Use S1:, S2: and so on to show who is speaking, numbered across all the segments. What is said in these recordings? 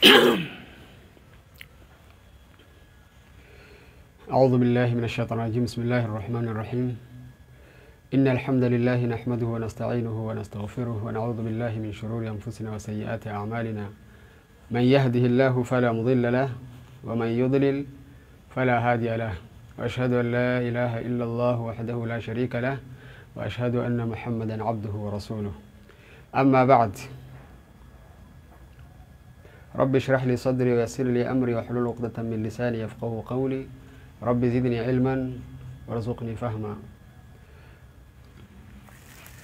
S1: أعوذ بالله من الشيطان الرجيم. بسم الله الرحمن الرحيم. إن الحمد لله نحمده ونستعينه ونستغفره ونعوذ بالله من شرور أنفسنا وسيئات أعمالنا. من يهده الله فلا مضل له ومن يضلل فلا هادي له، وأشهد أن لا إله إلا الله وحده لا شريك له، وأشهد أن محمدا عبده ورسوله. أما بعد، رب اشرح لي صدري ويسر لي أمري واحلل عقدة من لساني يفقه قولي. رب زدني علما وارزقني فهما.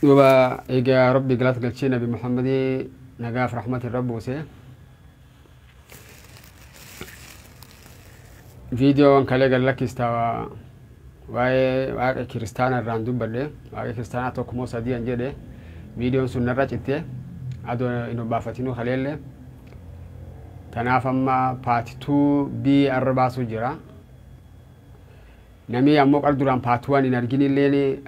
S1: Duuba egaa Rabbi galata galchee Nabi Muhammadii nagaaf rahmati irra buuse. Viidiyoon kalee gad lakkista waa'ee waaqa kiristaanaa irraan dubbadhe, waaqa kiristaanaa tokko moo sadii an jedhe. Viidiyoon sun narra citte adoo hin obbaafatinuu kaleelle. Tanaaf amma part 2 B arra baasuu jira. Namni ammoo qar duraan part 1 hin arginilleen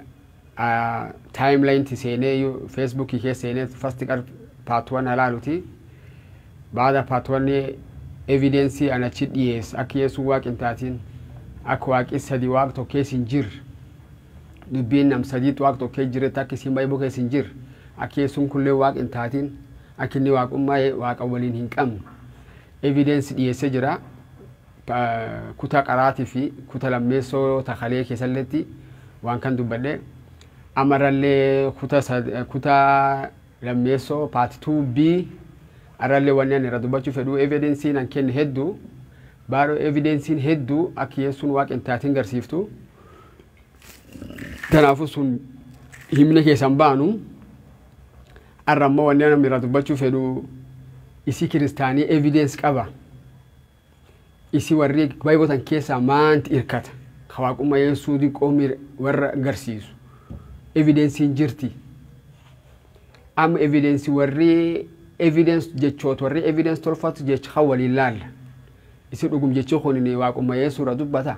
S1: timeline ti seenee Facebookii keessa seenee first qar part 1 halaaluti. Baada part 1 evidence an achi dhiyeesse akka Yesuun waaqa hin taatin, akka waaqi sadi waaq tokko keessa hin jirre, dubbiin nam sadiitti waaq tokko keessa jirretti akka isiin Bible keessa hin jirre, akka Yesuun kunillee waaqa hin taatin, akka inni waaqummaa waaqa waliin hin qabne evidence dhiyeessee jira. Kutaa qaraatii fi kuta lammeessoo takalee keessalletti waan kan dubbadhe. Amarallee kuta lammeessoo part 2 B arallee wanni ani irra dubbachuu fedhu evidensiin an kenne hedduu, baadhoo evidensiin hedduu akka Yesuun waaqa hin taatin garsiiftu. Kanaafuu sun himna keessan baanu. Arra ammoo wanni ani irra dubbachuu fedhu isi kiristaanii evidence qaba. Isi warri Bible keessaa maanti hirkata ka waaqummaa Yesuus diqoo warra garsiisu evidensiin jirti. Amma evidensii warri evidence jechoota warri evidence tolfatu jecha kan waliin laalla. Isi dhugum jechi kun waaqummaa Yesuus irra dubbata.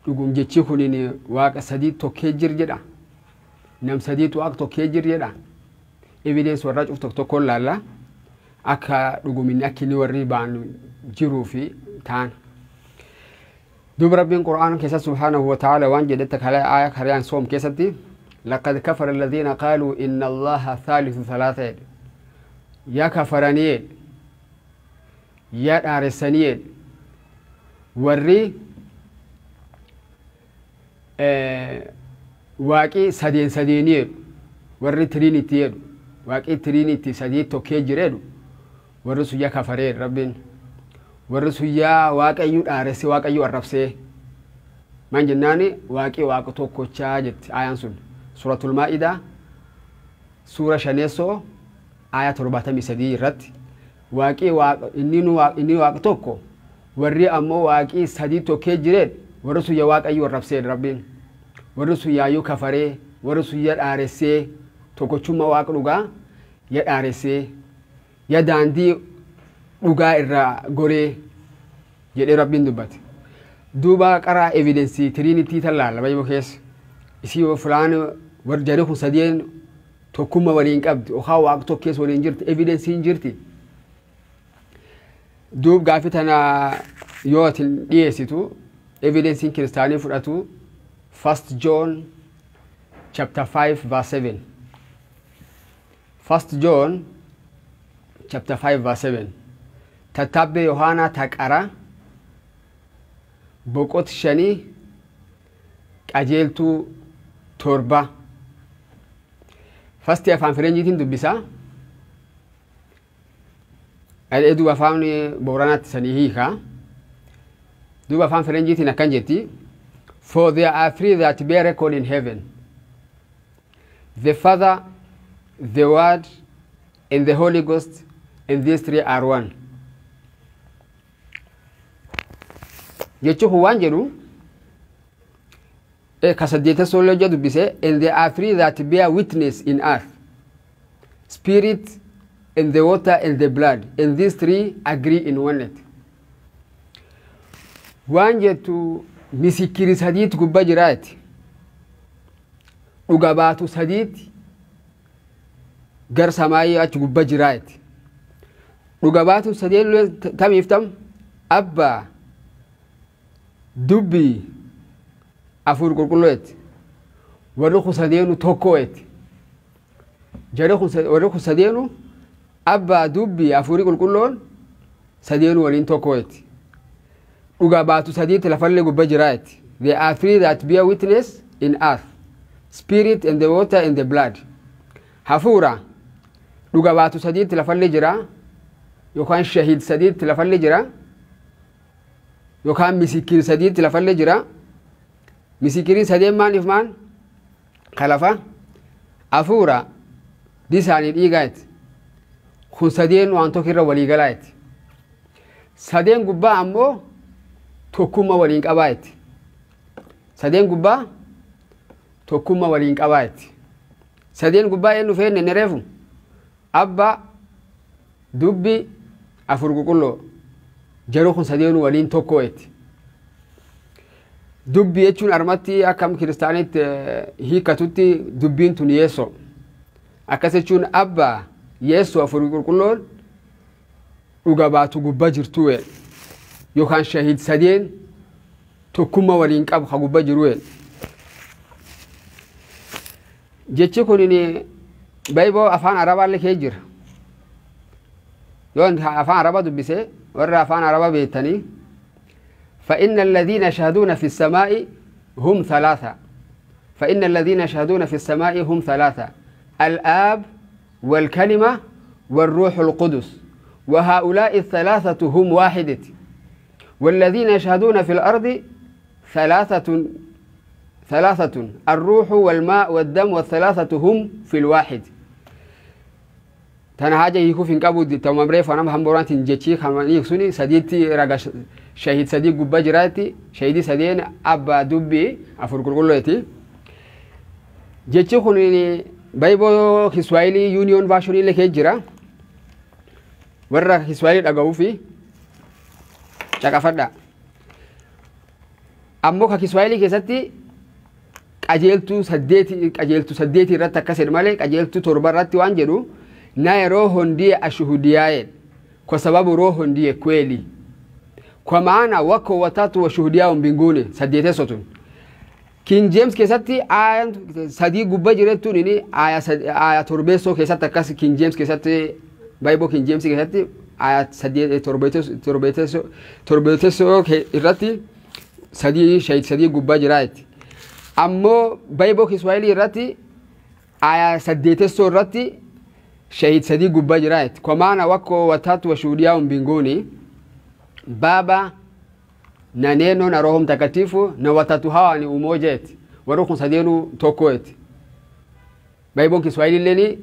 S1: Dhugum jechi kun waaqa sadii tokkee jir jedha. Nam sadiitu waaqa tokkee jir jedha. Evidence warra cuf tokko tokkoon laalla. Akka dhuguminni akka inni warri baan jiruu fi ta'an. Duuba Rabbiin Qur'aana keessa subhaanahu wa ta'ala waan jedhetti kalee aaya kariyaan soom keessatti laqad kafara alladhiina qaaluu inna Allaha thaalithu thalaatha jedhe. Yaa kafaranii jedhe, yaa dhaaressanii jedhe, warri waaqii sadeen sadeenii jedhu, warri tiriinitti jedhu, waaqii tiriinitti sadii tokkee jira jedhu, warri sun yaa kafaree jedhe Rabbiin. Warri sun yaa waaqayyuu dhaaressee waaqayyuu arrabsee. Maan jennaani waaqii waaqa tokkochaa jetti aayaan sun. Suuratul Maa'idaa suura shaneessoo aaya 73 irratti waaqii waaqa inni nu waaqa inni waaqa tokko, warri ammoo waaqii sadii tokkee jireen warri sun yaa waaqayyuu arrabsee Rabbiin. Warri sun yaayyuu kafaree, warri sun yaa dhaaressee tokkochummaa waaqa dhugaa yaa dhaaressee, yaa daandii dhugaa irraa goree jedhee Rabbiin dubbate. Duuba qaraa evidensii tiriinitii tan laalla Bible keessa. Isii yoo fulaan warri jarri kun sadeen tokkummaa waliin qabdi yookaan waaqa tokko keessa waliin jirti evidensiin jirti. Duub gaaffii tana yoo ati dhiyeessitu evidensiin kiristaanii fudhatu First John chapter 5 verse 7. First John chapter 5 verse 7. Tattaabbee Yohaanaa taqara boqot 5 qajeeltuu 7. Fasti afaan Fireenjiitiin dubbisaa. Dhadhee duuba afaan Booranaatti sanii hiikaa. Duuba afaan Fireenjiitiin akkan jetti. For there are three that bear record in heaven: the Father, the Word, and the Holy Ghost, and these three are one. Jechuun kun waan jedhu ka saddeetessoo illee dubbise, and there are three that bear witness in earth: spirit and the water and the blood, and these three agree in oneness. Waan jettu misikiri sadiitu gubbaa jiraati. Dhuga baatu sadiitti gar samaayii achi gubbaa jiraati. Dhuga baatuun sadeen tamiif tam abbaa dubbii afuur qulqulluutti. Warri kun sadeenu tokkooti. Jarri kun warri kun sadeenu abbaa dubbii afuurii qulqulluun sadeenu waliin tokkooti. Dhuga baatu sadiitti lafallee gubbaa jiraati. There are three that bear witness in earth: spirit and the water and the blood. Hafuura dhuga baatu sadiitti lafallee jira, yookaan shahid sadiitti lafallee jira, yookaan misikiin sadiitti lafallee jira. Misikiriin sadeen maaniif maan? Kalafa hafuura bisaanii dhiigaati. Kun sadeen waan tokko irra walii galaati. Sadeen gubbaa ammoo tokkummaa waliin qabaati. Sadeen gubbaa tokkummaa waliin qabaati. Sadeen gubbaa eenyu feenne ni reefu? Abbaa, dubbi, afur qulqulluu. Jarri kun sadeenuu waliin tokkooti. Dubbi jechuun armatti akkam kiristaanitti hiikkatutti dubbiin tun Yeessoo. Akkas jechuun abbaa, Yeessoo, afur qulqulluun dhuga baatu gubbaa jirtu yookaan shahid sadeen tokkummaa waliin qabu ka gubbaa jiru. Jechi kun Bible afaan Arabaallee kee jira. Yoo afaan Arabaa dubbise warra afaan Arabaa beektanii فإن الذين يشهدون في السماء هم ثلاثة. فإن الذين يشهدون في السماء هم ثلاثة: الآب والكلمة والروح القدس، وهؤلاء الثلاثة هم واحدة. والذين يشهدون في الأرض ثلاثة ثلاثة: الروح والماء والدم، والثلاثة هم في الواحد. Tana haja hiikuuf hin qabu tamam reefu anama hamboraatiin jechii kan suni sadiitti raga shahid sadii gubbaa jiraatti, shahidii sadeen abbaa, dubbii, afur qulqulluuti. Jechi kun Bible Kiswahili Union Version illee kee jira. Warra Kiswahili dhaga'uu fi caqafadha. Ammoo ka Kiswahili keessatti qajeeltuu saddeeti irratti akkas jedhu malee qajeeltuu 7 irratti waan jedhu naye Roho ndiye ashuhudiaye, kwa sababu Roho ndiye kweli, kwa maana wako watatu washuhudiao mbinguni. Saddeeteessoo tun King James keessatti aya sadii gubbaa jirettuun inni aya torbeessoo keessatti akkas King James keessatti, Bible King James keessatti aya sadii torbeessoo irratti sadii shahid sadii gubbaa jiraatti. Ammoo Bible Kiswahili irratti aya saddeetessoo irratti shahid sadii gubbaa jiraatti. Kwa maana wako watatu washuhudiao mbinguni, Baba na Neno na Roho Mtakatifu, na watatu hawa ni umoja eti. Warri kun sadeenu tokko eti. Bible Kiswahili leni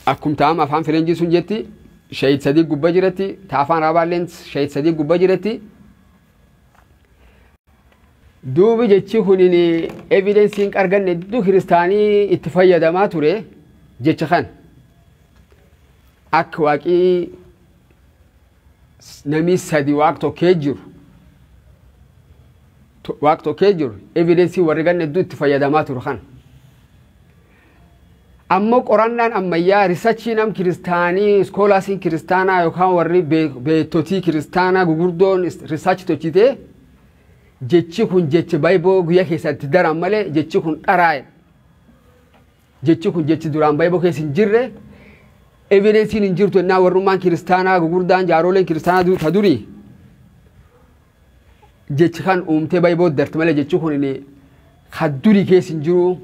S1: akkum ta'am afaan Firenjii sun jetti shahid sadii gubbaa jiratti, ta afaan Arabaalleen shahid sadii gubbaa jiratti. Duubi jechi kunin evidence hin arganne hedduu kiristaanii itti fayyadamaa ture jecha kan. Akka waaqii namni sadi waaq tokkee jiru. Waaq tokkee jiru evidence warri ganne hedduu itti fayyadamaa ture kan. Ammoo qorannaan ammayyaa researchii nam kiristaanii scholarsiin kiristaanaa yookaan warri beektotii kiristaanaa gugurdoon research tolchitee jechi kun jechi Bible guyyaa keessatti daran malee jechi kun dharaa'e. Jechi kun jechi duraan Bible keessa hin jirre, evidenceiin hin jirtu ennaa warrummaan kiristaanaa gugurdaan jaaroleen kiristaanaa ta durii jechi kan uumtee Bible darte malee jechi kun ka durii keessa hin jiru,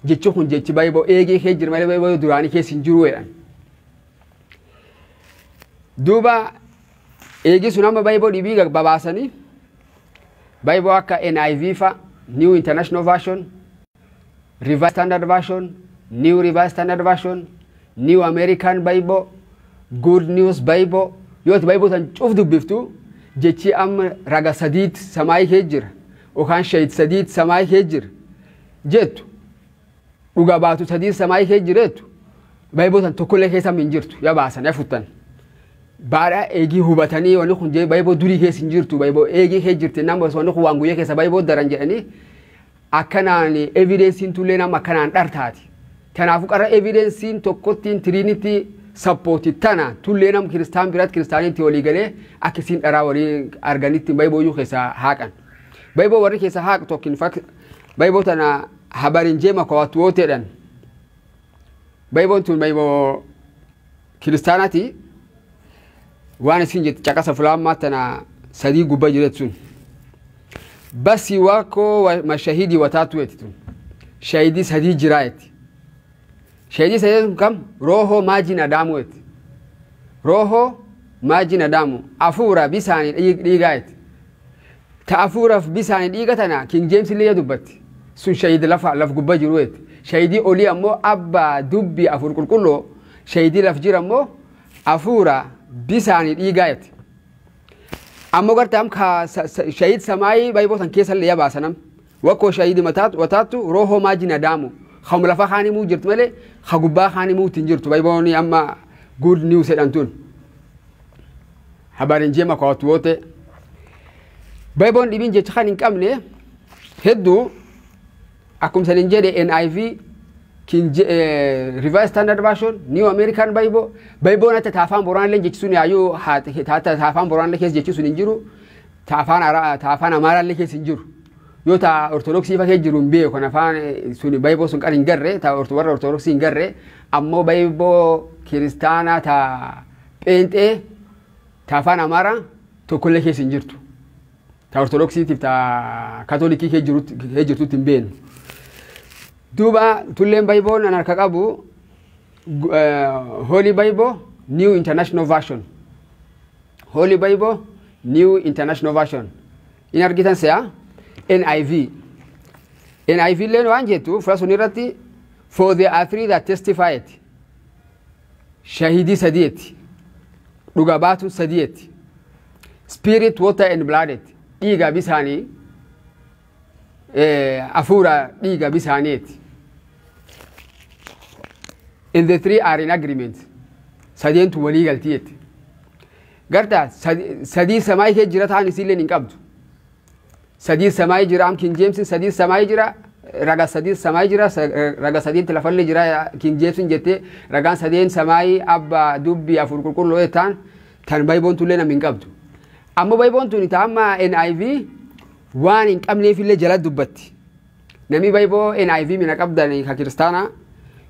S1: jechi kun jechi Bible eegee keessa jira malee Bible duraanii keessa hin jiru jedhan. Duuba eegii sun amma Bible dhibii babaasanii Bible akka NIV fa, New International Version, Revised Standard Version, New Revised Standard Version, New American Bible, Good News Bible. Yoo ati Bible tan cuf dubbiftu jechi amma raga sadiit samaayii kee jira yookaan shahid sadiit samaayii kee jira jettu, dhuga baatu sadiit samaayii kee jira jettu, Bible tan tokkollee keessa hin jirtu yaa baasan yaa futtan. Baadhaa eegii hubatanii wanni kun jee Bible durii keessa hin jirtu, Bible eegii kee jirti nama wanni kun waan guyyaa keessa Bible daran jedhanii akkanaan evidenceiin tullee nama akkanaan dhartaati. Kanaafuu qara evidenceiin tokkottiin Trinity support tana tullee nam kiristaan biratti kiristaanitti walii galee akka isiin dharaa walii arganitti Bible keessa haaqan. Bible warri keessa haaq tokkin fak Bible tana habari njema kwa watu wote jedhan. Bible tun Bible kiristaanati waan isin jette caqasa fulaan tana sadii gubbaa jireet sun. Basi wako wa mashahidi watatu eti tun. Shahidi sadii jira eti. Shahidi sadii kam? Roho, maji na damu eti. Roho, maji na damu. Afuura bisaani dhiigaa eti. Ta afuuraaf bisaani dhiiga tana King James illee dubbatti. Sun shahidi lafa laf gubbaa jiru eti. Shahidii olii ammoo abbaa dubbii afur qulqulloo shahidii laf jira ammoo afuura bisaani dhiigaa eti. Ammoo gartaam ka shahid samaayii Bible tan keessa illee baasanam. Wako shahidi watatu roho, maji na damu. Kham lafa kaani muu jirtu malee ka gubbaa kaani muu hin jirtu. Bible amma good news jedhan tun. Habari njema kwa watu wote. Bible dhibiin jecha kan hin qabne hedduu akkuma sanin jedhe NIV, King Revised Standard Version, New American Bible, Bible natti ta afaan Boranaa jechi sun yaayyuu ta afaan Boranaa keessa jechi sun hin jiru, ta afaan Amaaraallee keessa hin jiru. Yoo ta Ortodoksii fa keessa jiru hin beeku kan afaan sun Bible sun qara hin garre, ta warra Ortodoksii hin garre, ammoo Bible kiristaanaa ta Pheenxee ta afaan Amaaraa tokkollee keessa hin jirtu. Ta Ortodoksiitiif ta Kaatolikii keessa jirtutti hin beeknu. Duuba tulleen Bible nan harka qabu Holy Bible New International Version. Holy Bible New International Version. In argitan se'a NIV. NIV illeen waan jettu fuula sun irratti for there are three that testify it. Shahidii sadieti. Dhuga baatu sadieti. Spirit, water and blood. Dhiiga bisaanii afuura dhiiga bisaaniiti. And the three are in agreement. Sadeentu walii galtiyetti. Garta sadii samaayii kee jira ta'an isiilleen hin qabdu. Sadii samaayii jira am King James sadii samaayii jira raga sadii samaayii jira raga sadiitti lafallee jira King James jettee ragaan sadeen samaayii abba dubbii afur qulqulluu ta'an tan Bible tullee nam hin qabdu. Ammoo Bible tun amma NIV waan hin qabneefillee jala dubbatti. Namni Bible NIV mina qabdan ka kiristaanaa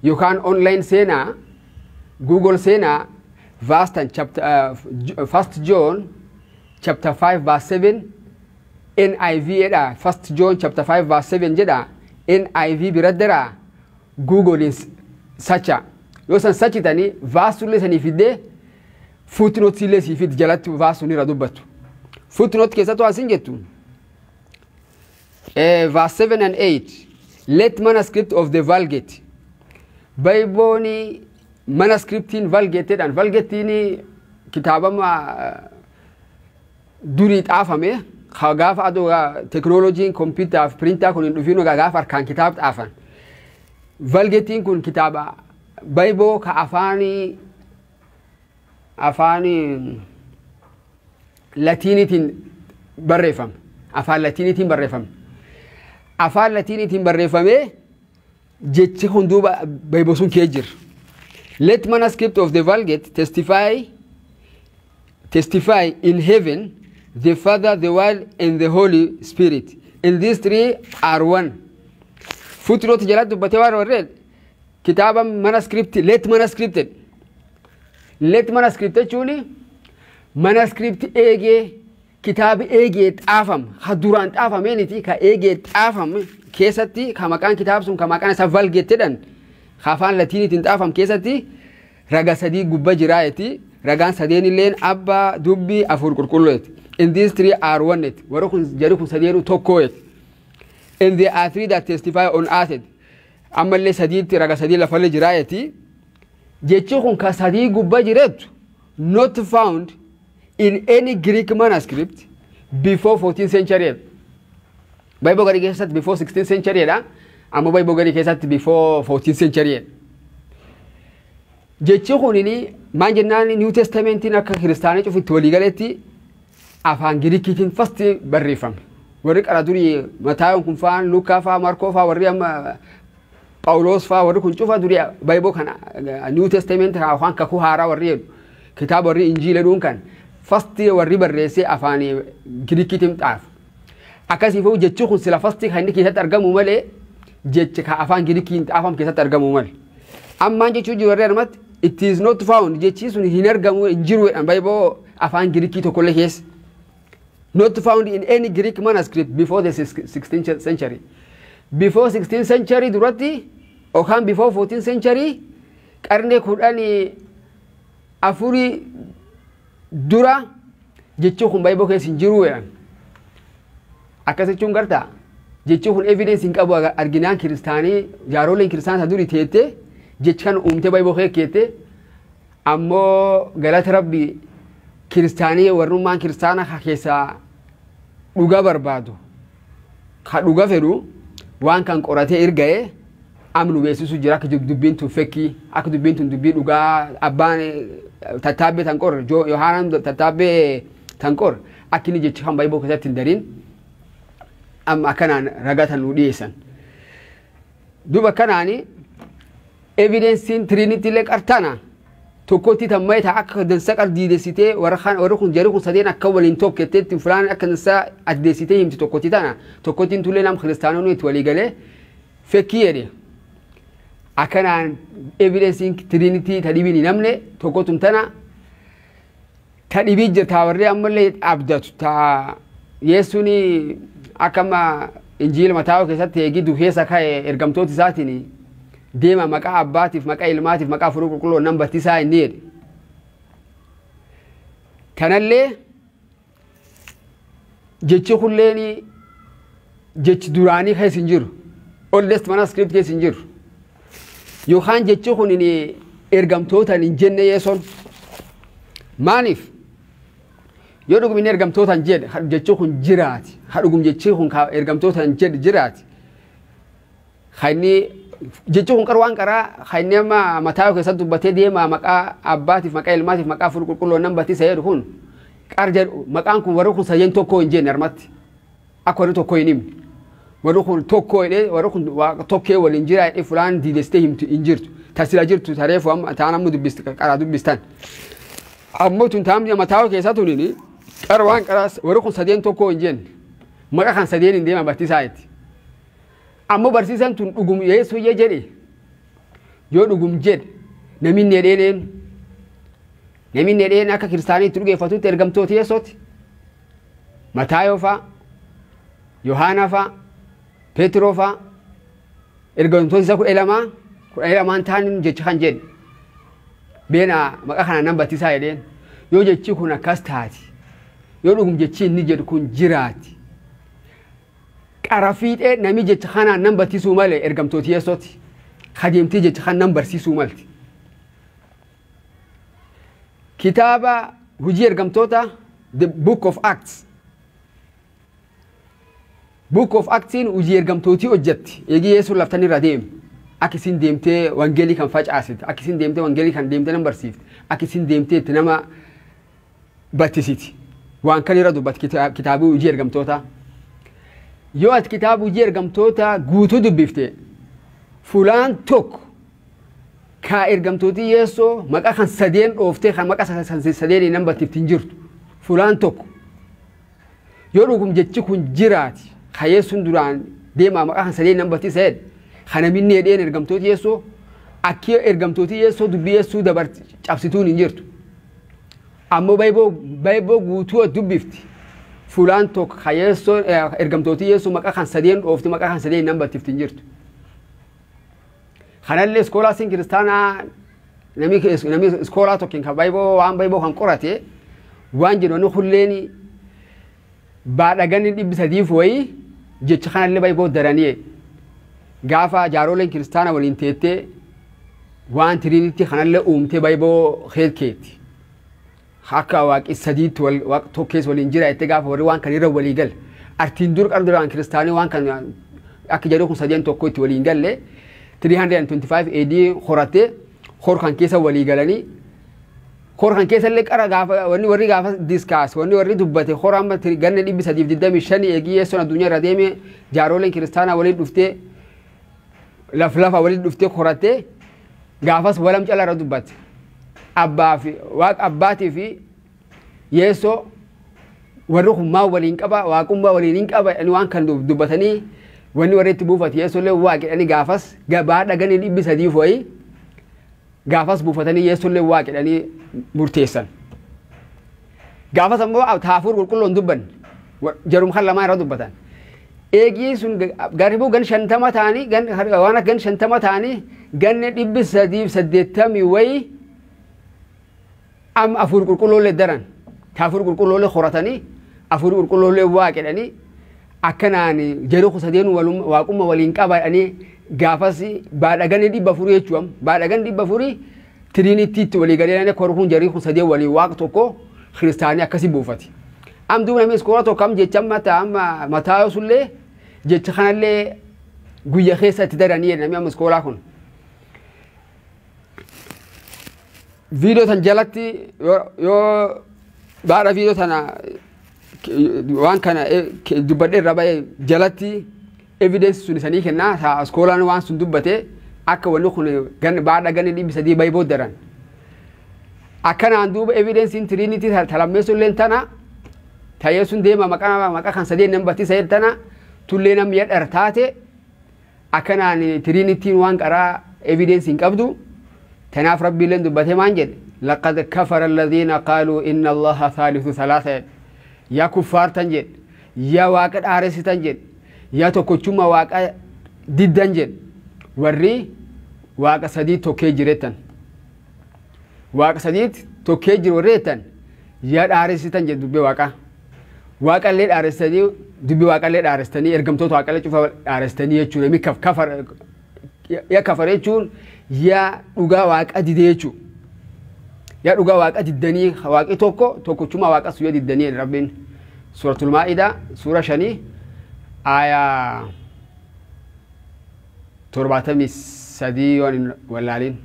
S1: yookaan online seenaa Google seenaa verse and chapter First John chapter 5 verse 7 NIV jedha. First John chapter 5 verse 7 jedha NIV bira dara Google sacha yoo san sachitanii verse ullee sanii fiddee footnote illee sii fid jalatti verse sun irra dubbatu. Footnote keessattuu asin jettu verse 7 and 8 late manuscript of the Vulgate. Bible manuscriptiin Vulgate jedhan. Vulgatein kitaabama durii xaafame gaafa adoo teknooloojiin kompiitaa fi piriintaa kun hin dhufin gaafa harkaan kitaaba xaafan. Vulgatein kun kitaaba Bible ka afaanii Latiiniitiin barreeffame. Afaan Latiiniitiin barreeffame. Afaan Latiiniitiin barreeffamee jechi kun duuba Bible sun kee jira. Let manuscript of the Vulgate testify in heaven the Father, the Word, and the Holy Spirit. And these three are one. Footnote jala dubbatee waan warreen kitaaba manuscript late manuscript. Late manuscript jechuun manuscript eegee kitaaba eegee xaafam ha duraan xaafameeniti ka eegee xaafam keessatti ka maqaan kitaaba sun ka maqaan isaa Vulgate jedhan ka afaan Latiiniitiin xaafam keessatti raga sadii gubba jiraayeti. Ragaan sadeen illeen abbaa dubbii afur qulqulluuti. And these three are one. Warri kun jarri kun sadeenu tokkooti. And there are three that testify on earth. Ammallee sadiitti raga sadii lafallee jiraayeti. Jechi kun ka sadii gubba jireetu not found in any Greek manuscript before 14th century. Bible garii keessatti before 16th century dha. Amma Bible garii keessatti before 14th century. Jechi kunini maan jennaan New Testamentiin akka kiristaanii cufitti walii galetti afaan Giriikiitiin first barreeffame. Warri qara durii Mataayoon kun fa'aan, Lukaa fa'aa, Markoo fa'aa warri amma Phaawulos faa warri kun cufa durii Bible kana New Testament kan afaan kakuu haaraa warri jedhu kitaaba warri Injiila jedhuun kan first warri barreessee afaan Giriikiitiin xaafu. Akkasiifuu jechi kun sila first kan inni keessatti argamu malee jechi ka afaan Giriikiin xaafam keessatti argamu malee. Ammaan jechuun jiru warri armatti it is not found, jechi sun hin argamu, hin jiru jedhan Bible afaan Giriikii tokkollee keessa. Not found in any Greek manuscript before the 16th century. Before 16th century duratti yookaan before 14th century, qarnee 14 dura jechi kun Bible keessa hin jiru jedhan. Akkas jechuun gartaa jechi kun evidence hin qabu arginaan kiristaanii jaaroleen kiristaanaa durii teettee jechi kan uumtee Bible keessa keette. Ammoo galata Rabbi, kiristaanii warrummaan kiristaana keessaa dhuga barbaadu ka dhuga fedhu waan kan qoratee erga'ee amnu beeksisu jira, akka dubbiin tun fekkii, akka dubbiin tun dubbii dhugaa abbaan tattaabbee tan qor Yohaanaan tattaabbee tan qor akka inni jechi kan Bible keessatti hin darin amma akkanaan ragaa nu dhiyeessan. Duuba akkanaani evidenceiin Trinity illee qartana tokkotti tammayii ta'a akka dansa qardiidessitee warri kun jarri kun sadeen akka waliin tokketteetti fulaan akka dansa addeessitee himti tokkotti tana tokkottiin tullee nam kiristaanonni itti walii galee fekkii jedhe. Akkanaan evidenceiin Trinity ta dhibiin hin namne tokkotum tana ta dhibii jirta. Warri ammallee abdatu ta Yesuun akka amma Injiila Mataa'oo keessatti eegiddu keessa ka'e ergamtoota isaatiin deema, maqaa Abbaatiif, maqaa Ilmaatiif, maqaa Hafuura Qulqulluu nan barsiisaa inni jedhe. Kanallee jechi kulleen jechi duraanii keessa hin jiru. Oldest manuscript keessa hin jiru. Yookaan jechi kun ergamtootaan hin jenne Yesoon. Maaliif? Yoo dhugum inni ergamtootaan jedhe jechi kun jiraati. Ha dhugum jechi kun ergamtootaan jedhe jiraati. Inni jechi kun qarwaan qaraa inni amma mataa keessatti dubbatee deema maqaa Abbaatiif, maqaa Ilmaatiif, maqaa Hafuura Qulqulluu nan barsiisa jedhu kun qar jedhu maqaan kun warri kun sadeen tokko hin jenne armatti. Akka warri tokko hin himne. Warri kun tokko jedhee warri kun Waaqa tokkee waliin jira jedhee fulaan diidestee himtu hin jirtu. Tasila jirtu tareefu amma ta'an amma dubbist qaraa dubbistan. Ammoo tun taamni mataa keessa tunini qar waan qaraa warri kun sadeen tokko hin jenne. Maqaa kan sadeen hin deema barsiisaa jetti. Ammoo barsiisan tun dhugum Yeesuu jedhe, yoo dhugum jedhe namni jedheen namni jedheen akka kiristaanii itti dhugeeffatutti ergamtoota Yesooti. Mataayoo fa'a, Yohaanaa fa'a, Peetiroo fa'a, ergamtoota isa 12 12n ta'an jecha kan jedhe. Beena maqaa kana nan barsiisaa jedheen. Yoo jechi kun akkas taati, yoo dhugum jechi inni jedhu kun jiraati, qara fiixee nami jecha kanaan nan barsiisuu malee ergamtoota Yesooti. Kadeemtee jecha kan nan barsiisuu malti. Kitaaba Hojii Ergamtoota, The Book of Acts. Book of Actsiin hojii ergamtootii hojjetti. Eegii Yesuun laftan irra deeme. Akka isin deemtee wangeelii kan facaasite, akka isin deemtee wangeelii kan deemtee nama barsiifte, akka isin deemtee itti nama battisiti. Waan kan irra dubbatti kitaaba Hojii Ergamtootaa. Yoo ati kitaaba Hojii Ergamtoota guutuu dubbifte, fulaan tokko ka ergamtootii Yeessoo maqaa kan sadeen dhooftee kan maqaa sadeen nan battifti hin jirtu. Fulaan tokko. Yoo dhugum jechi kun jiraati, ka Yeessuun duraan deemaa maqaa kan sadeen nan battisa jedhe, kana minni jedheen ergamtooti Yeessoo akki ergamtooti Yeessoo dubbii Yeessuu dabarti cabsituun hin jirtu. Ammoo Bible guutuu dubbifti. Fulaan tokko ka Yeessoo ergamtooti Yeessoo maqaa kan sadeen dhoofti maqaa kan sadeen nan battifti hin jirtu. Kanallee scholarsiin kiristaanaa namni scholar tokko kan Bible waan Bible kan qorate waan jedhu inni hulleen baadhaganni 300f wayii jecha kanallee Bible daranii gaafa jaaroleen kiristaana waliin teettee waan Trinity kanallee uumtee Bible keetti. Akka Waaqi sadiitti Waaqa tokkees waliin jira jettee gaafa warri waan kan irra walii gale. Artiin dur qara duraan kiristaanii waan kan akka jedhu kun sadeen tokko itti waliin galle 325 AD horattee hor kan keessa walii galanii hor kan keessa illee qara gaafa wanni warri gaafa discuss wanni warri dubbate hor amma ganna 325 eegii Yeessoon addunyaa irra deeme jaaroleen kiristaanaa waliin dhuftee. laf lafa walitti dhuftee qorattee gaafas walam cala irra dubbatte. Abbaa fi waaqa abbaatii fi yeessoo warri kun maal waliin qaba, waaqummaa waliin hin qaba jedhanii waan kan dubbatanii wanni warri itti buufate yeessollee waaq jedhanii gaafas gabaa dhaganii 300 wayii gaafas buufatanii yeessollee waaq jedhanii murteessan. Gaafas ammoo taafuur qulqulluun dubban jarum kan lamaan irra dubbatan. Eegii sun garibuu gan 50 ta'anii waan akka gan 50 ta'anii ganne 380 wayii amma afuur qulqulluullee daran taafuur qulqulluullee horatanii afuur qulqulluullee waaq jedhanii akkanaan jarri sadeen waaqummaa waliin qaba jedhanii gaafas baadhaganii 400 jechuun baadhagan 400 tiriinittiitti walii galee koruun jarri sadeen waliin waaqa tokko kiristaanii akkasii buufati. Am duuba namni iskoola tokko am jecha mataa amma mataa sullee jecha kanallee guyya keessa itti daranii namni amma iskoolaa kun. Viidiyoo tan jalatti yoo baadha viidiyoo tana waan kana dubbadhee irra ba'e jalatti evidence sun isanii kennaa taa iskoolaan waan sun dubbate akka wanni kun baadha ganni 300 ba'ee booddaran. Akkanaan duuba evidensiin tiriinitii talammeessulleen tana ta'ee sun deema maqaa kan sadeen nan battisa tana tullee nam yadhar taate akkanaan tiriinitiin waan qaraa evidensi hin qabdu. Tanaaf rabbiilleen dubbatee maan jedhe laqad kafara alladhiina qaaluu inna allaha thaalithu thalaatha jedhe yaa kuffaartan jedhe yaa waaqa dhaaressitan jedhe yaa tokkochummaa waaqa diddan jedhe warri waaqa sadii tokkee jirettan waaqa sadiit tokkee jiru warri jettan yaa dhaaressitan jedhe dubbii waaqaa waaqallee dhaaressanii dubbii waaqallee dhaaressanii ergamtoota waaqallee cufa dhaaressanii jechuudha namni yaa kafara jechuun yaa dhugaa waaqa didee jechuudha. Yaa dhugaa waaqa diddanii waaqi tokko tokkochummaa waaqa suyyee diddanii rabbiin suuratul maa'idaa suura 5 aayaa 73 yoon hin wallaaliin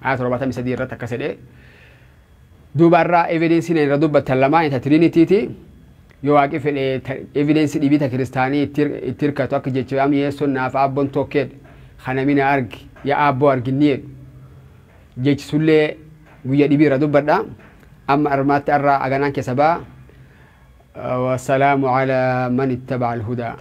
S1: aayaa 73 irratti akkas jedhee duuba irraa evidensiin irra dubbattan lamaan ta tiriinitiiti yoo waaqi fedhe evidensii dhibii ta kiristaanii itti hirkatu akka jecha am yeessoon naaf abboon tokkeedha kana mina argi yaa abboo arginni jedhu jechi sullee guyya dhibii irra dubbadha amma armaatti irraa aganaan keessa ba'a. والسلام على من اتبع الهدى.